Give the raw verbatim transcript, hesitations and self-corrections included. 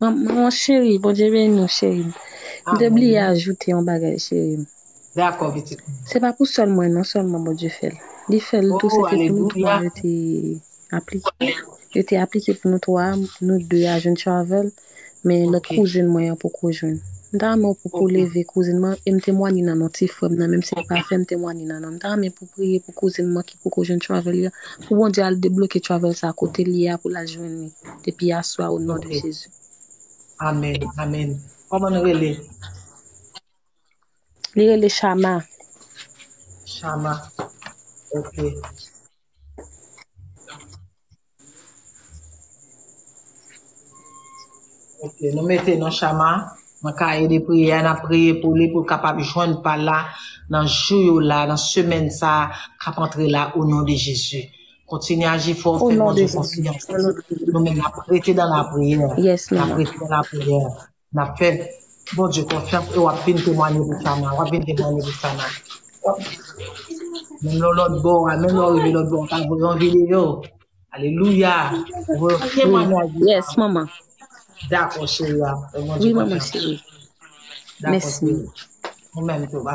Manman cheri, Bondye beni w, cheri. M te bliye ajoute yon bagay, cheri. Dakò, pitit. Se pa pou sèl mwen, non, sèlman Bondye fè l. Li fè l tou, se te pou nou twa yo te aplike. Yo te aplike pou nou twa, nou de a jwenn travel, men lòt kouzin mwen an poko jwenn. M ta renmen w pou pou leve kouzin mwen, e m temwanye nan non ti frè m nan, menm si l pa fè m temwanye nan non. M ta renmen pou priye pou kouzin mwen ki poko jwenn travel li a, pou Bondye al debloke travel sa kote li ye a, pou l al jwenn li. Depi aswè a, o non de Jezi. Amèn, amèn. Kòman nou rele? Li rele Chama. Chama. Ok. Ok, nou mete non Chama nan kaye de priyè, n ap priye pou li pou l kapab jwenn pa la nan jou yo la, nan semèn sa k ap antre la, o non de Jezi. Kontinye aji fò, fè Bondye konfyans. Nou menm n ap rete nan lapriyè. N ap rete nan lapriyè. N ap fè Bondye konfyans e w ap vin temwanye pou Chama. W ap vin temwanye pou Chama. Menm lè w lòt bò a, menm lè w rive lòt bò a, w ka voye yon videyo. Alelouya. Ou voye yon temwanyaj. Yes, manman. Dakò, cheri a. Fè Bondye konfyans. Wi, manman cheri. Mèsi. Ou menm tou.